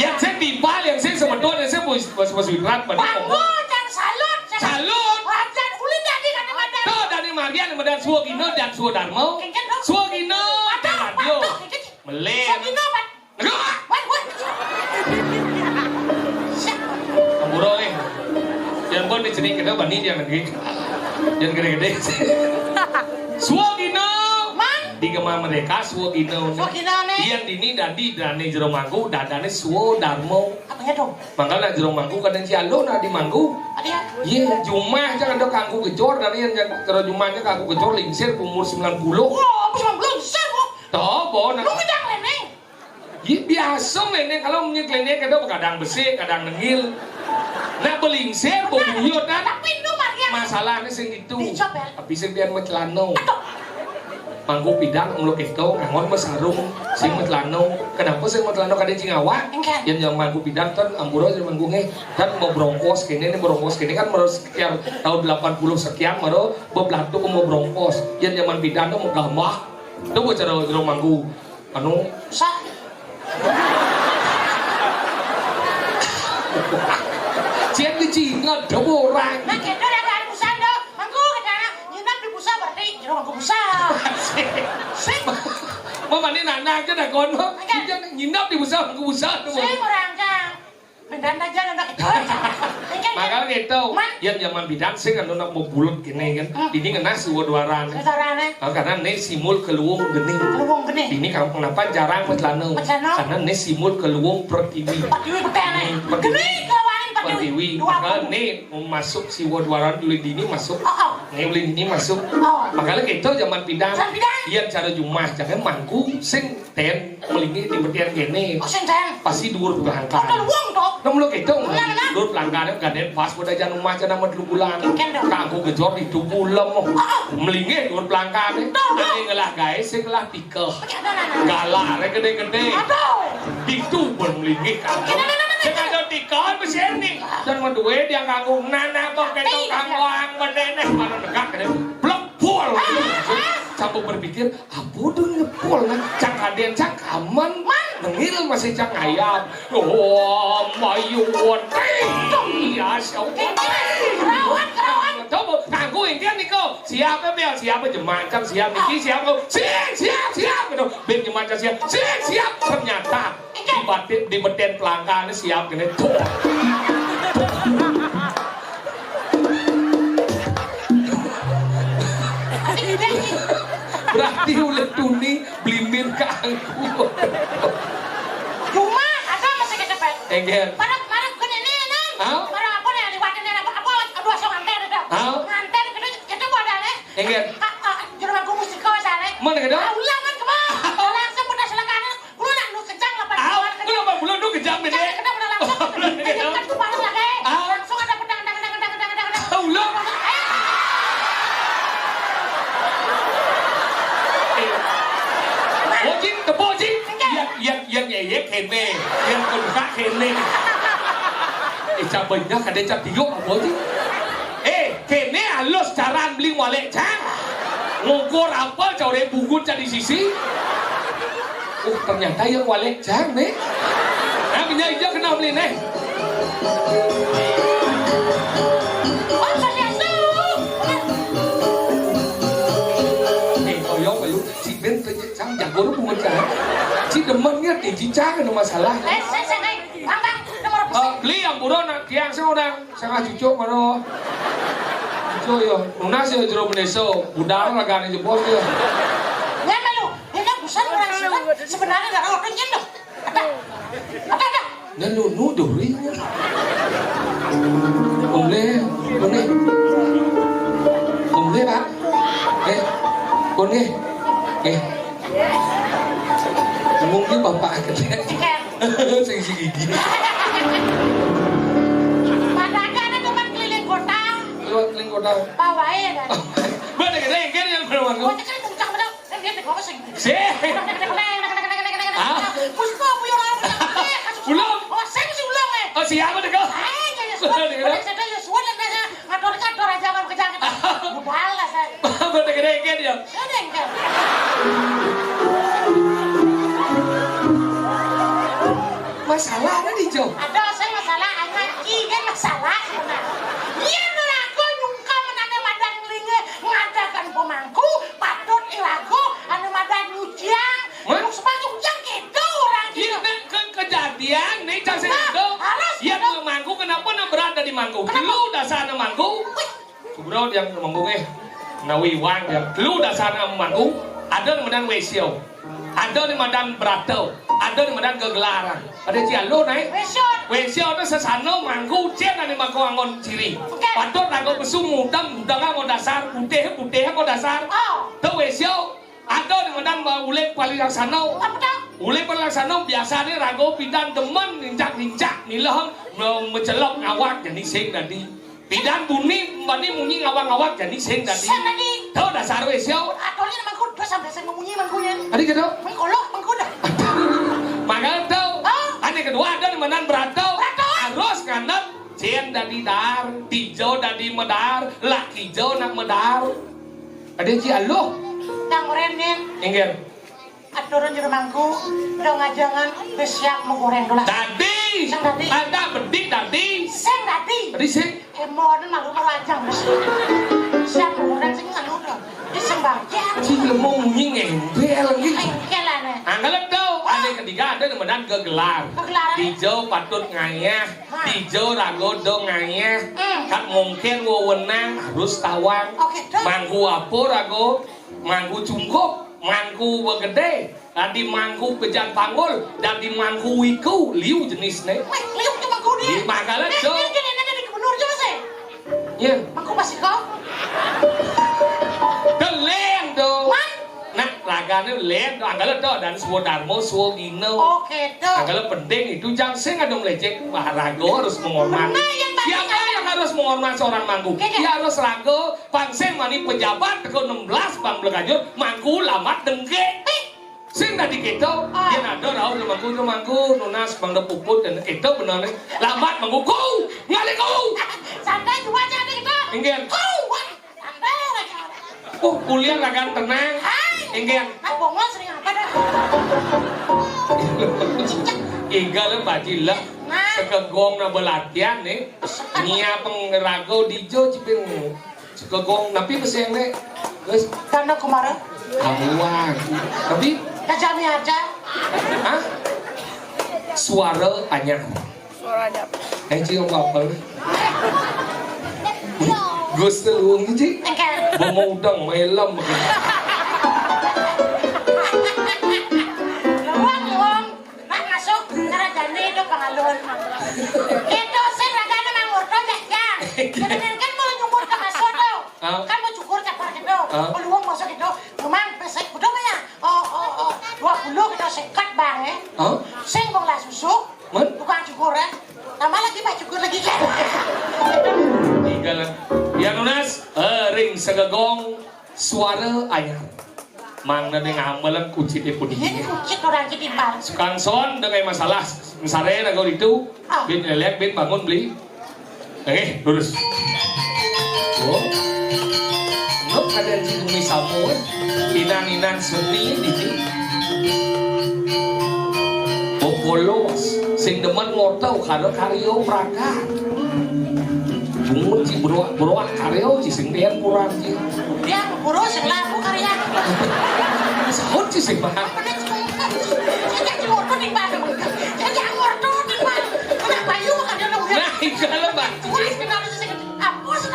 Yang saya timpal, yang saya semeton, yang saya bos bos bos wikrat, pada Wah, ngomong. Ngomong, jangan salut. Salut. Wajan, ulin tadi kan ada. Tuh, dari Marian, ada Suwagina dan Suwadarma. Kengken, tuh. Suwagina, Aduh, radio. Aduh, kengken. Melih. Suwagina, Pak. Aduh. Wah, wah. Siap. Ampura, eh. Yang pun di sini kita bani dia lagi. Yang gede-gede. Suwagina. Man. Di Gema Merdeka, Suwagina. Suwagina, nih. Yang dini dadi dane jero mangku, dadane Suwadarma. Apa ya, dong? Mangkal nak jero mangku kadang si Aldo nak di mangku. Ada ya? Iya, jumah jangan ada kangku gejor, dan yang jero jumahnya kangku gejor lingsir umur sembilan puluh. Wah, umur sembilan puluh lingsir, kok. Toh, bo, nak. Lu ngedang, Leneng. Iya, biasa, Leneng. Kalau punya klinik ada kadang besi, kadang nengil. Nak belingsir, bebuyut, kan? Tapi itu, Maria. Masalahnya sing itu. Dicop, ya? Tapi sing biar mecelano. Aduh. Mangku pidang, mulu keto, ngangon mesarung, sing mecelano. Kenapa sing mecelano kada cingawak? Engke. Yang, yang mangku pidang, kan, ampura, yang mangku nge. Kan mau brongkos kene, ini brongkos kene, kan, baru sekian tahun delapan puluh sekian, baru bebelantuk mau brongkos. Yang zaman pidang, tuh, mau gamah. Itu buat cara, cara mangku. Anu. Sa. Cian di Cina, ada orang. Nah, kita ada urusan, dong. Mangku, kita nginep di pusat, berarti jero mangku pusat. Sing. Mau mandi nana aja dah kono. Enggak. Kita nginep di pusat, mangku pusat. Sing, orang, Cang. Beneran aja, anak itu. Makanya gitu, Man. Yang zaman pidang sing anu nak mau bulut gini kan. Hmm. Ini ngena Suwadarma. Suwadarma. Ah, karena ini simul keluung geni. Keluung geni. Ini kamu kenapa jarang mecelana? Mecelana. Karena ini simul keluung pertiwi. Pertiwi betul, nih. Pertiwi. Geni kelawan pertiwi. Pertiwi. Dua. Maka puluh. Ini mau masuk Suwadarma dulu dini masuk. Oh, oh. Ini beli ini masuk. Oh. Makanya gitu zaman pidang. Zaman pidang. Iya cara jumah, jangan mangku sing ten, melingih di betian kene. Oh, sing ten. Pasti dhuwur pelangkan. Oh, luwung to. Nah, mula keto. Benar, benar. Dhuwur pelangkan, gaden pas pada jan rumah jan nama dulu bulan. Engken dong. Kanggo gejor di dubulem. Oh, oh. Melingih dhuwur pelangkan. Betul, betul. Ane ngelah gae, sing ngelah tikeh. Betul, betul, betul. Galah, rek gede-gede. Aduh. Itu pun melingih kanggo. Betul, betul, betul, betul. Sing ada tikeh, mesin nih. Dan meduwe dia kanggo nana kok keto. Iya. Kanggo ang meneneh, mana negak, gede. Blok, pol. Ah, ah, ah. Sampai berpikir, Abu dong ngepol, nah. Cang kaden, cang kamen. Man. Nengil masih cang ayam. Oh, mayu wati. Ya, siapa? Rawan, rawan. Coba, kanggo engken niku. Siapa, Bel? Siapa jemaah? Cang siap niki, siap, kok. Siap, siap, siap. Gitu. Ben jemaah cang siap. Siap, siap. Ternyata di batin, di beten pelangkane siap kene. Tuh. Berarti ulih tuni blimbir kanggo. Cuma ada masih kecepet. Enggak. Pada, pada kene ini, Nang. Hah? Pada apa nih, liwat ini, apa, apa, aduh, asal nganter, dah. Hah? Nganter, kita, kita pada nih. Enggak. Ah, ah, jero aku mesti kau sana. Mana kita? Ah, ulangan, kemana? Langsung pada silakan. Kulo nak nu kejang lapan bulan. Kulo lapan bulan nu kejang, Dek. Kejang, kejang, udah langsung. Belum kejang. Kan tuh baru lagi. Ah. Langsung ada pedang, pedang, pedang, pedang, pedang, pedang, pedang. Ah, ulo. Eh. Eh. Oh, Jing, tepuk, Jing. Iya, iya, iya, iya, kene. Yang kedua kene. Eh, cabenya kada cap tiup apa, Jing? Eh, kene alus caran beli walek, Jang. Ngukur apa, caure bugut cak di sisi. Oh, ternyata yang walek jang, nih. Nah, minyak hijau kena beli, nih. Om Swastiastu. Eh, koyong, lu. Si Ben, jang, jago lu, bungut, jang. Si demen, ya, tinggi, jang, ada masalah. Eh, saya, saya, eh, Bang, Bang, nomor apa? Eh, beli yang buron, nak, tiang, saya orang. Sanga cucuk mano. Yo, yo, nunas yo jero bendesa, budal ragané jebos yo. Nyén lu, ini busan orang sini sebenarnya darah orang nyén lu. Ada, ada, ada. Nyén nunu duri. Boleh, boleh. Boleh, Pak. Eh, boleh. Eh. Mungkin bapak aja. Sing si gigi. Padahal ada teman keliling kota. Lewat keliling kota. Bawain. Bener gede, gede yang belum. Kota kan kencang bener. Kan dia ngomong sing. Sih. Ah. Puspa, bu, yang orang. Belum. Oh, saya masih ulang, eh. Oh, siapa tuh, kok? Saya jadi suara. Saya jadi suara, dan saya ngatur-ngatur aja, nggak kerja. Budal lah, saya. Bener gede, gede ya. Ada yang kan? Masalah apa nih, Jo? Ada saya masalah, anak cigan masalah. Iya, nu rago nyungkem ane madan ngelinge ngadakan pemangku, patut irago ane madan nyuciang. Hah? Masuk-masuk jang gitu orang. Iya, gitu. Nek ke-, kejadian nih, cang sing. Nah, itu. Harus. Iya, gitu. Mangku, kenapa nak berada di mangku? Kenapa? Lu dasar mangku. Wih. Subro yang manggung, eh. Nawi wang yang lu dasarnya manggung, ada nu madan wesio. Ada nu madan berato, ada nu madan gegelaran. Ada cia lu naik. Wesio. Wesio itu sesano manggung, cien ada manggung angon ciri. Oke. Patut rago besu mudeng, mudeng angon dasar, putih, putih angon dasar. Oh. Itu wesio. Ada nu madan ba-, ulih paling laksana. Apa tuh? Ulih paling laksana biasane rago pidan demen nincak-nincak, nileh, me-, mecelep ngawak, jani sing dadi. Pidan bunyi, bani munyi ngawak-ngawak, jani sing dadi. Sing dadi. Tuh dasar wis, yo. Atone mangku udah sampai sing munyi mangkunya. Adi gitu? Mangkolok, mangku dah. Mangga tuh. Hah? Ane kedua ada nu madan berato. Berato. Harus nganut cien dadi dar, tijo dadi medar, laki jo nak medar. Ada ji aluh. Tang oren nih. Inggih. Aturan jero mangku, dong ajangan, wis siap mau goreng dolas. Dadi. Sing dadi. Ada bedik dadi. Sing dadi. Tadi sing. Emon malu malu ajang wis. Siap mau goreng sing anu dong. Di sembarjang. Sing lemu munyi ngempel gitu. Ayo, kelane. Anggal tuh, ada ketiga ada nu madan gegelar. Gegelar. Tijo patut ngayah, hah. Tijo rago do ngayah. Hmm. Kat mungkin wewenang harus tawang. Oke, tuh. Mangku apa rago? Mangku cungkup, mangku begede, dadi mangku pejan panggul, dadi mangku wiku, liu jenisne. Wih, liu ke mangku dia. Di mangkala, eh, jo. Ini kan enak di gubernur jo, Mas, eh? Iya. Mangku masih kau? Deleng, do. Man? Nah, ragane leng, do. Anggala, do. Dan suwo darmo, suwo gino. Oke, do. Anggala penting itu, jang sing ada melecek, wah, rago harus menghormat. Nah, yang pasti siapa yang harus menghormat seorang mangku? Oke, oke. Dia harus rago. Pang sing mani pejabat teko enam belas bang Bleganjur mangku lamat dengke. Sing dadi keto, ah. Yen ada rauh mangku, mangku nunas bang puput dan keto bener nih. Lamat mangku ku, ngali ku. Santai cuma aja nih kita. Inggih. Ku, wah, santai aja. Oh, kuliah ragan tenang. Hai. Inggih. Nah, bongol sering apa dah? Inggih le baji lah. Nah. Sekegong na belatihan nih. Nia pengrago dijo cipin. Suka gong, tapi mesin nek. Terus Karena kemarin kamuan. Tapi kejami aja. Hah? Suara anyar. Suaranya. Eh, Ci, apa apa? Gus Telung, Ci. Enggak. Bengudang, melem. Luang, luang. Mak masuk, ngarajane itu pengaluhan. Itu sing ragane mang ngurdo, ya, ya. Jangan kan mau nyumbur ke masuk tuh. Ah. Kan mau cukur capar gitu. Ah. Peluang masuk itu. Cuman pesek kudu mah ya. Oh, oh, oh. Dua puluh kita sekat, Bang, ya. Ah. Sing wong lah susu. Men? Tukang cukur, ya. Tambah lagi, Pak, cukur lagi, ya. Tinggal. Ya, nunas, eh, ring segegong. Suara anyar. Mangda ning ambelan kucite pun. Yen kucit orang ketimbang. Kang Son, dengan masalah mesare nago itu. Ah. Bin lelek, bin bangun beli. Eh, lurus. Oh. Nuk ada di bumi sampun. Inan-inan seni di sini. Bokolo, sing demen ngorta karo karya prakat. Bungut ci beruak-beruak karya ci sing pian kurang ci. Dia guru sing laku karya. Sahut ci sing mahal. Apa nih, cuma kan? Saya jangan ngorta di mana? Saya jangan ngorta di mana? Kenapa yuk ada nunggu? Nah, itu kalau baca. Wah, kenapa sih? Apa sih?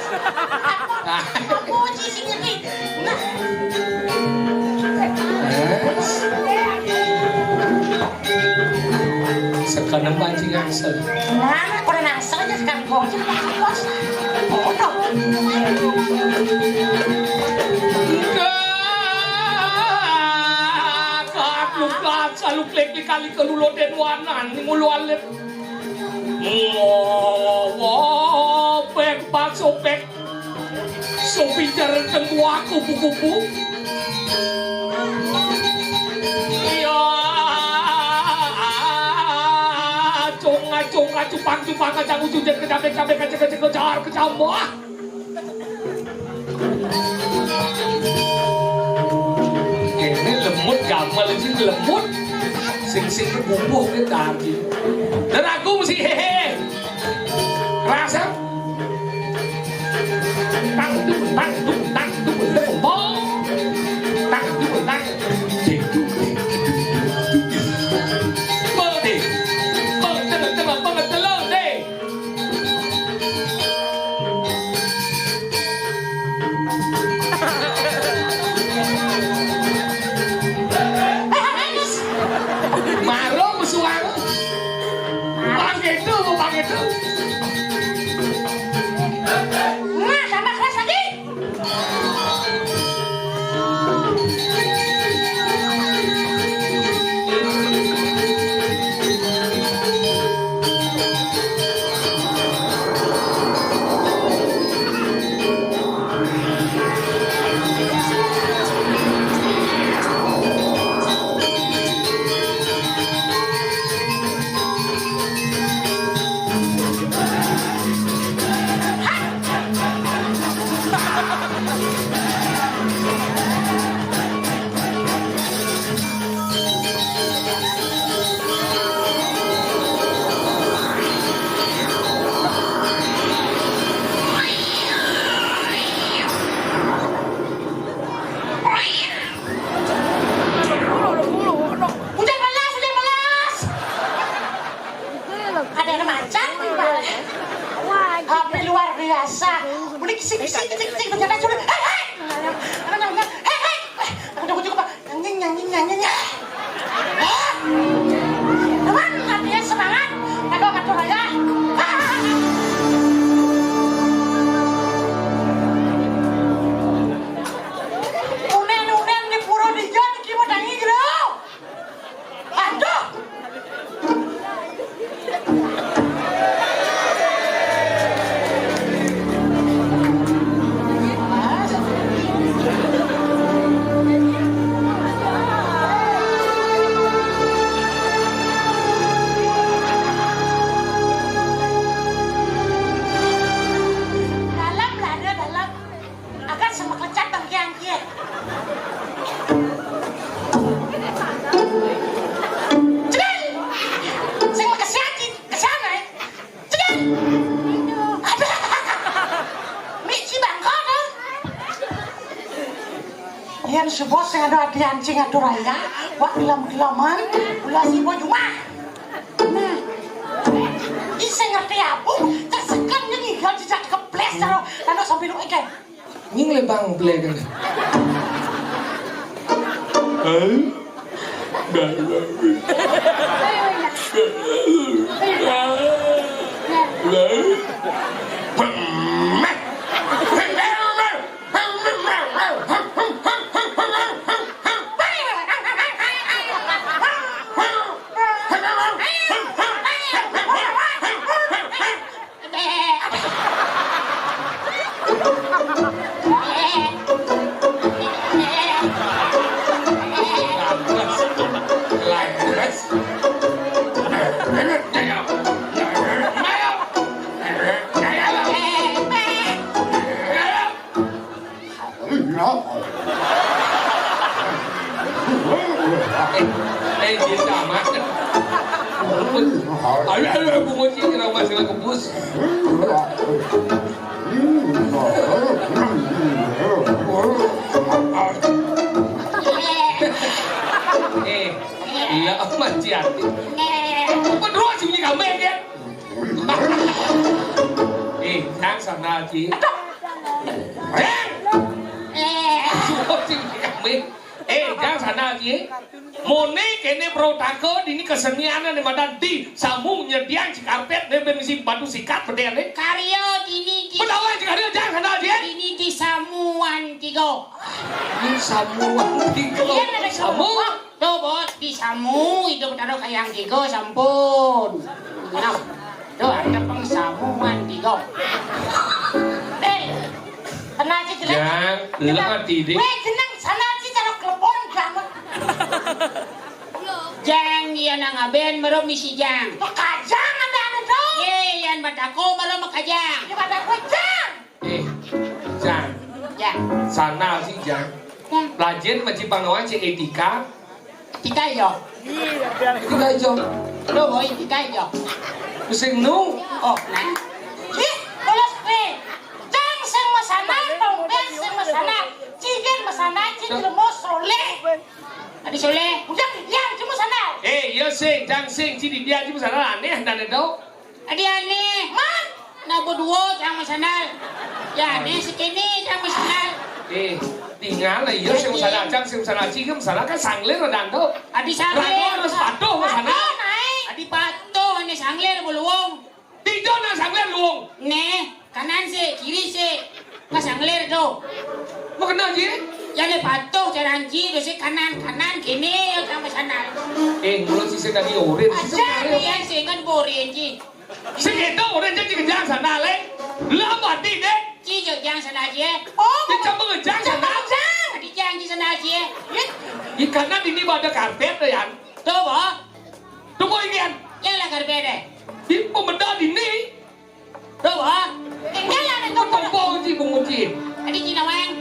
Apa sih sing ngerti? Nah. Sekarang pancing angsel. Nah, ora nangsel aja sekarang kok aja, Mas. Bodoh. Enggak, lupa selalu klik di kali kelulo den wanan ngulu alit. Ngowo pek bakso pek. Sopi jareng tengku aku kupu-kupu. Iya. Acung acung acupang cupang kacang ucu jet kecapek capek kecek kecek kejar kecambah. Ini lemut gamal sing lemut. Sing sing bumbuh ke tadi. Dan aku mesti hehe. Rasa tang dung tang dung tang dung dung bong. Tang dung tang. Ding dung ding dung dung dung. Pede. Pede tengah tengah pede telur deh. Marung suara. Bang itu, bang itu. Nah, tambah keras lagi. Hujan melas, hujan melas. Ada yang macan di balik. Wah, Tapi luar biasa. Boleh kisik, kisik, kisik, kisik, ternyata sudah. Hei, hei. Apa namanya? Hei, hei. Eh, aku tunggu cukup, Pak. Nyanyi, nyanyi, nyanyi, nyanyi. Hah? Teman, latihan semangat. Aku akan turun ya. Unen-unen di pura di Jon, iki mau tangi jero. Aduh. Dalam, Lada, dalam. Akan sama kecap bang kian kian. Cepat. Sing makasih aja. Kesana ya. Cepat. Ada. Mik si bangkok, eh. Yan si bos sing ada ati anjing atur raya. Wak gelam-gelaman. Ulah si bos cuma. Nah. Iseng ngerti apa? Tersekan yang ngigal jejak keples karo anu sambil lu eke. Nying lembang blek. Hah? Dah, dah. Eh, eh, dia sama. Ayo, ayo, aku mau sih kena masalah kebus. Eh, iya, aku mati hati. Apa dulu sih ini kamu ya? Eh, yang sana, Ci. Sandal ci. Moné kéné protaka dini kesenian né madan di samu nyediang ci karpet né ben isi batu sikat bedéné. Karya dini di Bedawan ci karya jang sandal ci. Dini di samuan tiga. Di samuan tiga. Iya, ada samu. Tuh, Bos, di samu itu taruh kayang tiga sampun. Nah, tuh ada pengsamuan tiga. Eh, kenal sih jelas. Jang, lu mati deh. Weh, jeneng sana sih cara klepon kamu. Jang, iya nang aben mero misi jang. Makajang ada anu dong. Ye, yan batako mero makajang. Ya batako jang. Eh, jang. Jang. Sana sih jang. Hmm. Lajin maji pangawan ci etika. Tika yo. Tika yo. Lo boy tika yo. Sing nu. Oh, nah. Ih, bolos pe. Jang sing masana, tombes sing masana. Cigen masana, cigen mau soleh. Adi Soleh. Udah, ya, cuma sandal. Eh, iya sing, jang sing, ci di dia cuma sandal aneh dan itu. Adi aneh. Man, nah berdua jang sandal. Ya aneh si kini jang sandal. Eh, tinggal lah iya sing sandal, jang sing sandal, ci sandal kan sanglir dan tuh. Adi sanglir. Ragu harus patuh ke sana. Patuh naik. Adi patuh ini sanglir belum. Tijo nang sanglir luung. Nih, kanan sih, kiri sih. Pas sanglir tuh. Mau kenal ji? Ya nih patuh jalan ji, terus sih kanan kanan gini ya sama sana. Eh, mulut sih tadi orin. Aja nih yang sih kan borin ji. Segitu orin jadi kejar sana leh. Lu apa ti deh? Ci jang sana ji. Oh, dia coba ngejar sana. Jang, di jang di sana ji. Di kanan ini ada karpet tuh ya. Tuh, boh. Tunggu ini kan. Yang lah karpet deh. Di pemeda dini. Tuh, ha? Tinggal ada tuh. Tumpang uji bunguji. Tadi Cina weng.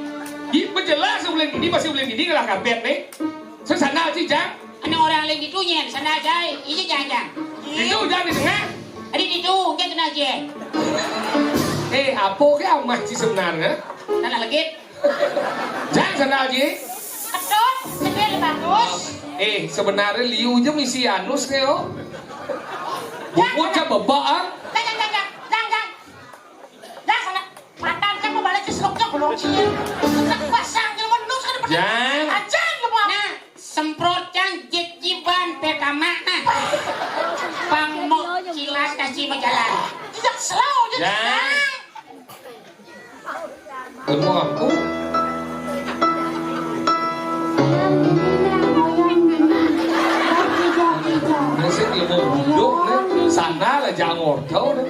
Di berjelas ulang ini masih ulang ini ngelah karpet nih. Sesana sih jang. Ada orang lain di tunya sana aja. Iya jangan. Itu jangan di tengah. Tadi di tuh dia kena aja. Eh, apa ke amat sih sebenarnya? Tanah legit. Jang sandal ji. Aduh, lebih bagus. Eh, sebenarnya liu aja misi anus nih oh. Bungut aja bebek ah. Jang, jang, jang, jang, jang, jang. Jang sana. Matan kan mau balik ke seloknya belum sih. Pasang yang menus kan. Jang. Aja lu mau. Nah, semprot jang jit jiban pertama nah. Pang mau kilat kasih berjalan. Tidak selalu jadi. Jang. Lemu aku. Nasib lemu duduk nih, sana lah jangan ngortau nih.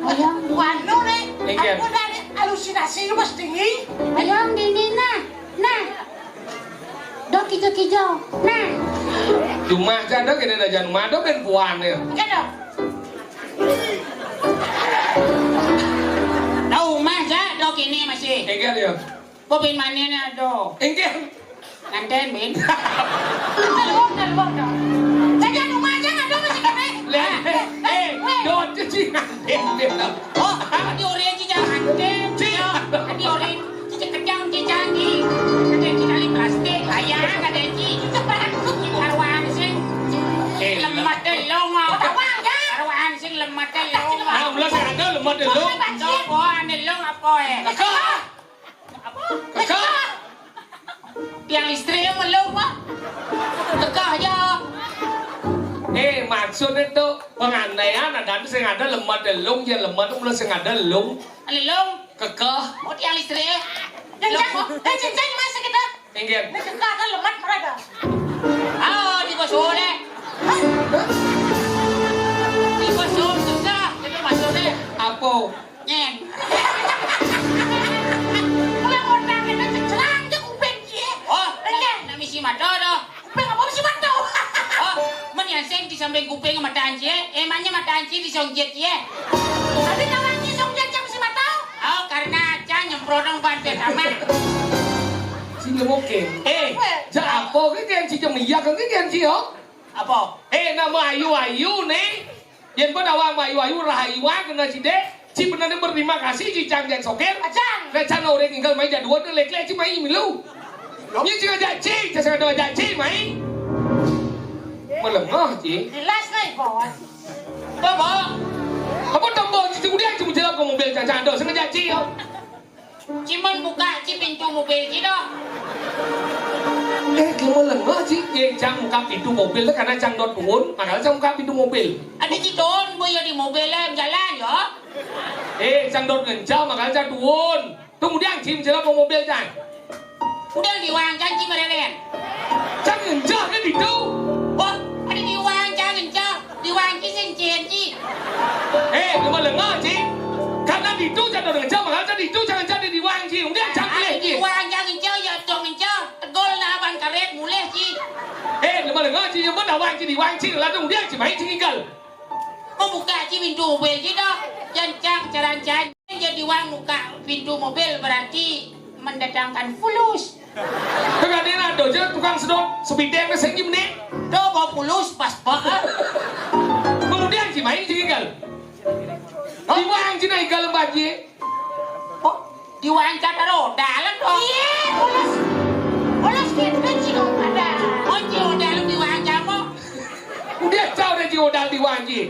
Ayang, wanu nih, aku dari halusinasi lu mas tinggi. Ayang dini nah, nah. Dok kijo-kijo. Nah. Cuma aja dok ini dah jangan mado ben puan ya. Oke dok. Tahu mah ja dok ini masih. Enggak ya. Bobin mana nih aduh. Enggak. Nanten bin. Teluang teluang dok. Jajan rumah aja nggak dok masih kena. Eh, dok cuci nanten bin. Oh, tadi orang cuci jangan nanten. Tadi orang Cici kencang, Ci, canggih. Ada Ci tali plastik, ayah, ada Ci. Arwah sing lemah telung. Arwah sing lemah telung. Ah, mula sing ada lemah telung. Coba ane long apa eh? Kekah. Kekah. Yang istri yang melung, Pak. Kekah aja. Eh, maksudnya tuh pengandaian ada sing ada lemah telung, ya lemah tuh mula sing ada lung. Lelong. Kekeh. Oh, tiang listrik. Cincang. Eh, cincang masih kita. Inggih. Ini kekeh kan lemat mereka. Ah, di bos oleh. Di bos oleh susah. Itu maksudnya. Apa? Nyen. Kalau orang kita cecerang, dia kuping dia. Oh, inggih. Nak misi mata dah. Kuping apa mesti mata? Oh, men yang sing di samping kuping mata anjir, emangnya mata anjir di songjet ya? Tapi kawan di songjet yang mesti mata? Oh, karena aja nyemprot dong ban pertama. Sing oke. Eh, ja apa ke kan ci jam iya kan ke kan ci yo? Apa? Eh, nama ayu-ayu nih. Yen pun awak mayu-ayu rahayu kena side, ci benane berterima kasih ci cang jan sokir. Ajan. Nek can ore tinggal mai jadua de lek-lek ci mai milu. Ni ci ngajak ci, ci sing ada ngajak ci mai. Melengah ci. Jelas lah bos. Bobo. Apa tambah ci kemudian ci menjelap ke mobil caca ada sing ngajak ci yo. Ci men buka ci pintu mobil ci dah. Eh, kamu lengah, Ci. Eh, cang buka pintu mobil téh karena cang dot tuun, makanya cang buka pintu mobil. Adi Ci tuun, boya di mobil, eh, jalan, yo. Eh, cang dot ngencah, makanya cang tuun. Tunggu diang, Ci, menjelang mau mobil, cang. Udah diwang, cang, Ci, mereren. Cang ngencah, kan itu? Wah, adi diwang, cang ngencah. Diwang, Ci, sing cén, Ci. Eh, kamu lengah, Ci. Karena itu cang dot ngencah, makanya cang itu cang ngencah di diwang, Ci. Udah, cang pilih, Ci. Diwang, cang ngencah, ya, cang ngencah. Tegol na abang karét mulih, Ci. Eh, lima lengah, Ci, nyebut awak, Ci, diwang, Ci, lalu dia, Ci, main, Ci, ngigel. Membuka, Ci, pintu mobil, Ci, dah. Jancang, carancang. Jadi wang buka pintu mobil berarti mendatangkan fulus. Kagak ada, ada aja tukang sedot, sebidang, sing, Ci, menit. Tuh, bawa fulus, pas banget. Kemudian, Ci, main, Ci, ngigel. Diwang, Ci, na ngigel, Mbak, Ci. Oh, diwang, cang, taruh dalam dong. Iya, polos. Polos gitu, Ci, dong, ada. Oh, Ci, udah lu diwang, cang, kok. Udah, cang, udah, Ci, udah diwang, Ci.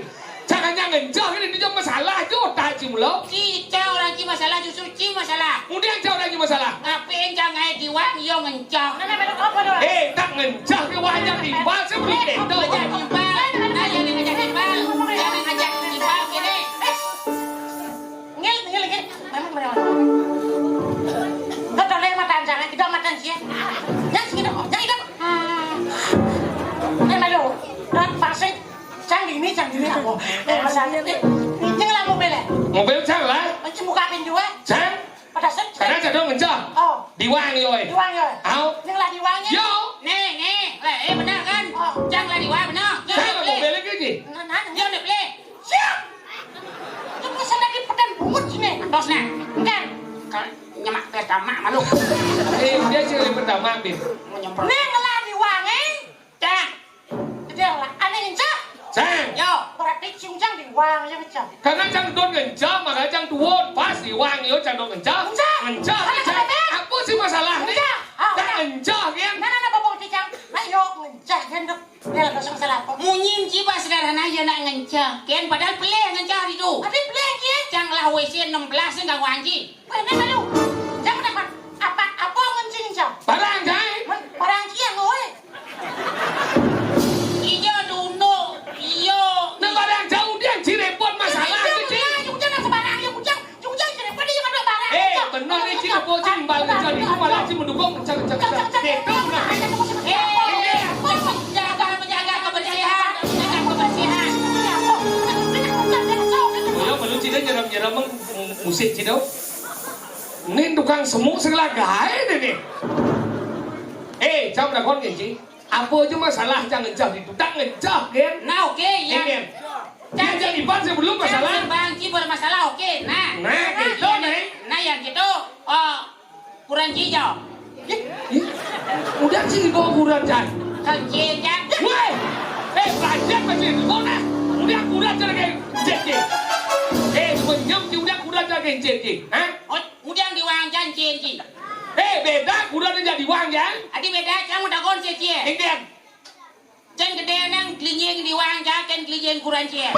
Jangan yang ngencah, ini dia masalah, Ci, otak, Ci, mulu. Ci, cang, orang, Ci, masalah, justru, Ci, masalah. Udah, cang, udah, Ci, masalah. Ngapain, cang, ae diwang, yo ngencah. Eh, tak ngencah, ke wayang timbal, saya beli, eh, tenda. Ngajak timbal. Nah, yang ngajak timbal. Yang ngajak timbal, gini. Ngil, ngil, ngil. Memang benar. Enggak tahu yang mata anjang, tidak mata anjing. Yang sini kok, yang itu. Hmm. Eh, malu. Dan pasik. Cang dini, cang dini aku. Eh, masalah ini. Ini lah mobil ya. Mobil cang lah. Macam buka pintu, eh. Cang. Pada set. Karena cang dong ngencah. Oh. Diwang, yo, eh. Diwang, yo. Au. Ini lah diwang, ya. Yo. Nih, nih. Lah, eh, benar kan? Oh. Cang lah diwang, benar. Cang lah mobil lagi, Ci. Nah, nah. Dia udah beli. Siap. Itu pesan lagi pedan bungut sini. Tos, nah. Kan. Kalau nyemak pertama malu. Eh, dia sih lebih pertama, Bim. Mau nyemprot. Nih, ngelah diwang, eh. Cang. Jadi lah, aneh ngencah. Cang. Yo. Berarti ciung cang diwang, ya, ngencah. Karena cang dot ngencah, makanya cang tuun. Pas diwang, yo, cang dot ngencah. Ngencah. Ngencah, ngencah. Apa sih masalah nih? Ngencah. Ah, tak ngencah, kan? Nah, nah, nah, babong, Ci, cang. Ayo, ngencah, kan, dok. Dia lah, dosa masalah apa? Munyin, Ci, Pak, sederhana, ya, nak ngencah. Kan, padahal pelih ngencah itu. Tapi pelih, Ci, ya? Cang lah W C enam belas, enggak wanci. Weh, nah, malu. Jangan apa, apa, apa ngencing, Cang? Barang, Cang. Men-, barang kian, woi. Iya, dulu. Iya. Nah, barang jauh dia, Ci, repot masalah, Ci. Iya, iya, iya, jangan sembarang, iya, jangan, jangan, jangan, jangan, jangan, jangan, barang, eh, jangan. Benar nih, Ci, repot, Ci, barang, barang, itu malah, Ci, mendukung, jangan, jangan, jangan. Itu, nah. Eh, eh, eh, jaga, menjaga kebersihan, menjaga kebersihan. Iya, kok. Iya, belum, Ci, dia nyeram-nyeram, meng-, musik, Ci, dong. Nih tukang semuk sing lagaé nih. Eh, cang takon, Ci. Apa aja masalah cang ngencah di tukang ngencah, kan? Nah, oke, ya. Kan? Dia jadi ban sebelum masalah. Cang bangki bermasalah, oke. Nah. Nah, gitu, nih. Nah, yang gitu. Oh, kurang hijau. Ih, udah sih, gua kurang, Cang. Kencing, Cang. Weh, eh, belajar masih itu, nah. Udah kurang, Cang, kayak, Ci, Ci. Eh, senyum, Ci, udah kurang, Cang, kayak, Ci, Ci. Hah? Oh, udah diwang, Cang, Ci, Ci. Eh, beda, kurang jadi wang, Cang. Adi beda, Cang, udah kon, Ci, Ci. Ini dia. Cén gedé nang kelinying diwang, Cang, cén kelinying kurang, Ci.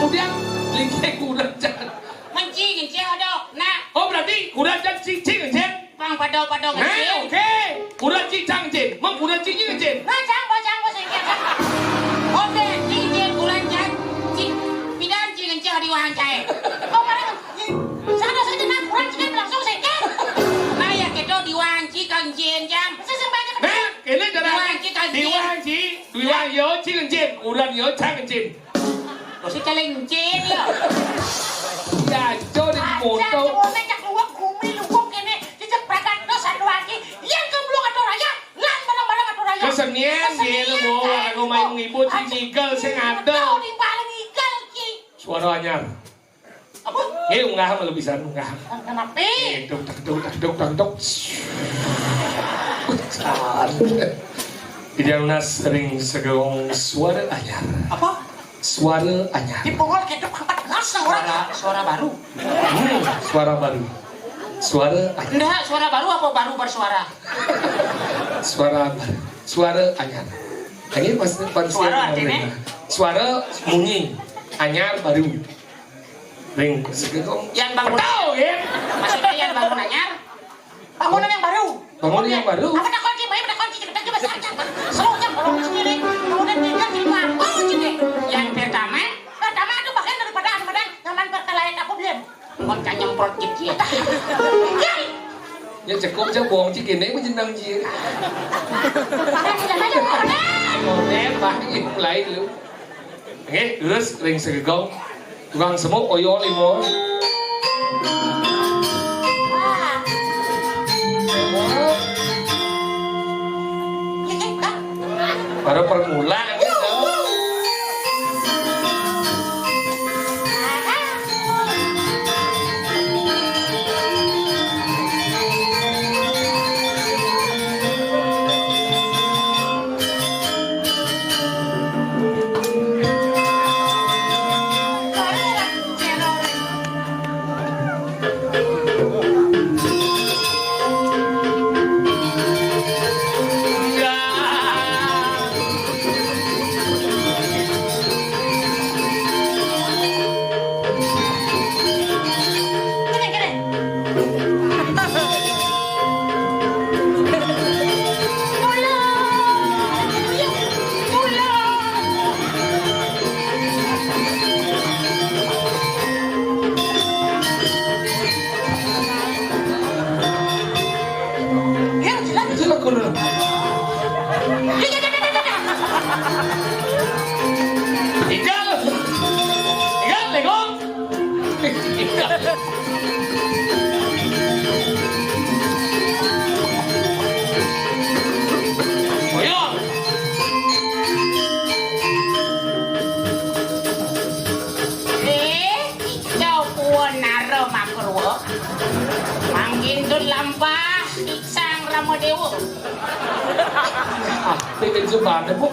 Udah, kelinying kurang, Cang. Mencing, Ci, aduh. Nah. Oh, berarti kurang, Cang, cing, cing, cing. Pang pada-pada. Nah, kecil. Oke. Kurang, cing, cang, cing. Meng kurang, cing, cing, cing. Nah, Cang, Cang, Cang, Cang. Oke, cing, cing, kurang, Cang. Cing, pidan, cing, cing, diwang, Cang. Oh, mana? Sana saja nak kurang, cing, langsung saja. Nah, ya, gitu, diwang, cing, kang, cing, Cang. Saya banyak. Nah, ini cara diwang, cing, kang, cing. Diwang, cing. Diwang, yo, cing, cing. Kurang, yo, cang, cing. Terus celencin, ya. Jancur di motor. Cuma cak luwak gumi luwak kene, cicak pragat no satu lagi. Yang ke belum atur aja, lan barang-barang atur aja. Kesenian, gitu, Bu. Aku main ngibut, si Nigel, sing ada. Tahu di paling Nigel, Ci. Suara anyar. Apa? Eh, unggah, malu bisa unggah. Kenapa? Eh, duk, duk, duk, duk, duk, duk, duk. Jangan. Idang nas sering segong suara anyar. Apa? Suara anyar. Di Pongol gitu empat belas orang. Suara, suara baru. Hmm, suara baru. Suara anyar. Enggak, suara baru apa baru bersuara? Suara baru. Suara anyar. Ini pas, pas suara artinya? Suara munyi. Anyar baru. Ring segegong. Yan bangunan. Tahu, ya? Maksudnya yan bangunan anyar? Bangunan yang baru. Bangunan yang baru. Apa takon ki? Bayu takon ki, kita coba saja. Semua kan orang sendiri. Bangunan tinggal di rumah. Oh, jadi. Yang pertama, pertama itu bagian daripada armada nyaman pertalite aku, Bian. Kon nyemprot gitu ya. Yan. Ya cukup, cak bohong cik ini, aku jenang cik. Pakai tidak ada. Oh, eh, bah, ini mulai dulu. Oke, terus ring segegong. Tukang semuk, oyol, limo. Para permulaan gitu. Igal! Igal, legong! Oyol. Eh, icau puon naro makerwo. Manggintun lampah, iksang ramadewo. Ah, titik jebane, Bu.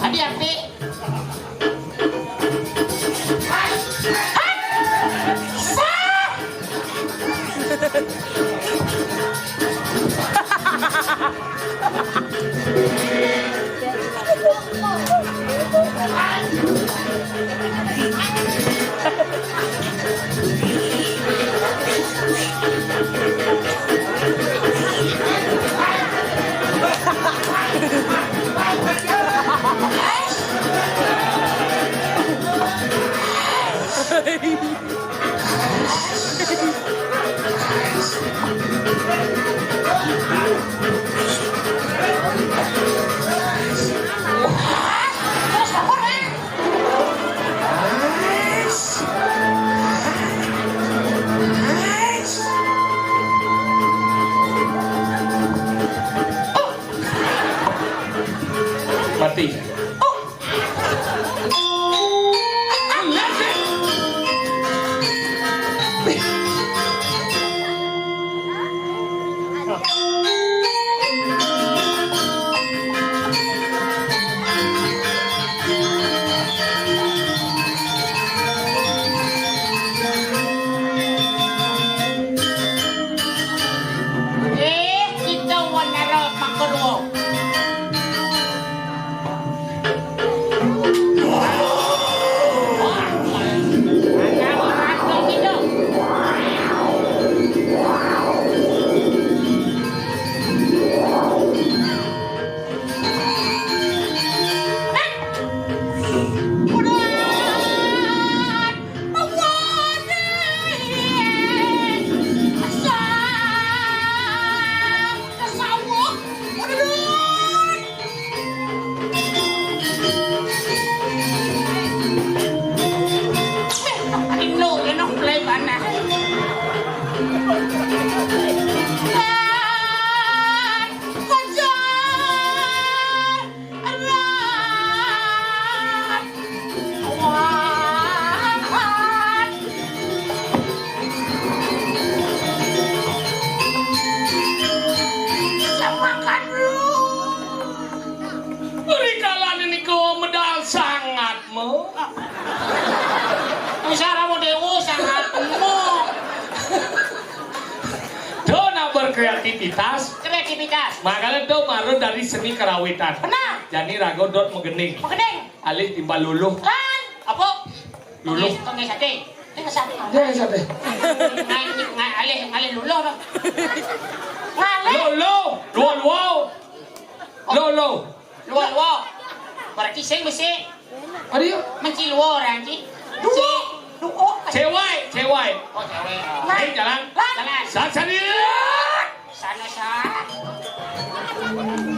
Adi api. Mati. Eh, kita wanara makerwo. Rikala nini ko medal sangat mo. Bicara mo dewo sangat mo. Do nak berkreativitas. Kreativitas. Makanya do marun dari seni karawitan. Benar. Jani rago dot megening. Megening. Alih timpal luluh. Kan? Apa? Luluh. Kok nggih sate? Nggih sate. Ngalih, ngalih luluh to. Ngalih. Luluh, luo-luo. Luluh. Luo-luo. Berarti sing mesti. Aduh. Menci luo orang ci. Duo. Duo. Cewek, cewek. Oh, cewek. Ayo jalan. Jalan. Sana, sana. Sana, sana.